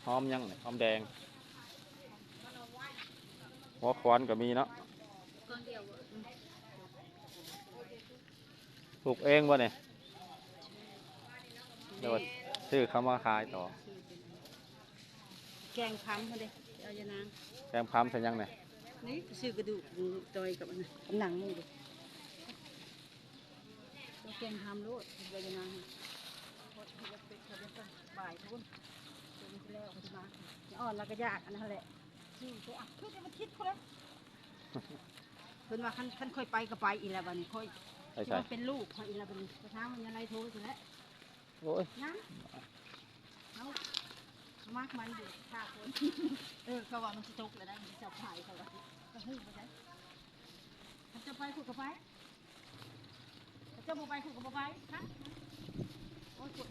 ຫອມຫຍັງນີ້? ຫອມແດງ ຫົວຂວານກໍມີເນາະ. ປູກເອງບໍ່ນີ້? ຫຼືວ່າຊື້ເຂົ້າມາຂາຍຕໍ່? ແກງຄຳຫັ້ນເດ້ ເອົາຢານາງ. ແກງຄຳໃສ່ຫຍັງນີ້? ນີ້ຊື້ກະດູກໝູຈ່ອຍກັບອັນນັ້ນ ກັບໜັງໝູເດ້. ແກງຄຳໂລດ ເອົາຢານາງ. ບ່າຍພຸ້ນ ຕົວນີ້ແລ້ວເພິ່ນມາ ອ່ອນລະກະຢາກອັນນັ້ນແຫຼະ. ຄື ຄື ຄືຈະມາຄິດພຸ້ນແຫຼະ. ເພິ່ນວ່າຄັນ ຄັນຂ້ອຍໄປກໍໄປອີກແລ້ວບັດນີ້ ຂ້ອຍ ໄປໃສ? ຊິມາເປັນລູກຂ້ອຍອີກແລ້ວບັດນີ້. ໄປຖາມວ່າຍາໄລໂທຊິແຫຼະ. ໂອ້ຍ ຍັງ ເອົາ ມັກມັນຢູ່ຖ້າຄົນ. ເອີ ເຂົາວ່າມັນຊິຕົກແລ້ວໄດ໋ ມັນຊິຈັບພາຍ ເຂົາວ່າ ກະຮູ້ບໍ່ໄດ້. ຄັນຈະໄປ ຂ້ອຍກໍໄປ. ເຈົ້າບໍ່ໄປ ຂ້ອຍກໍບໍ່ໄປ. ໂອ້ຍ ຄົນ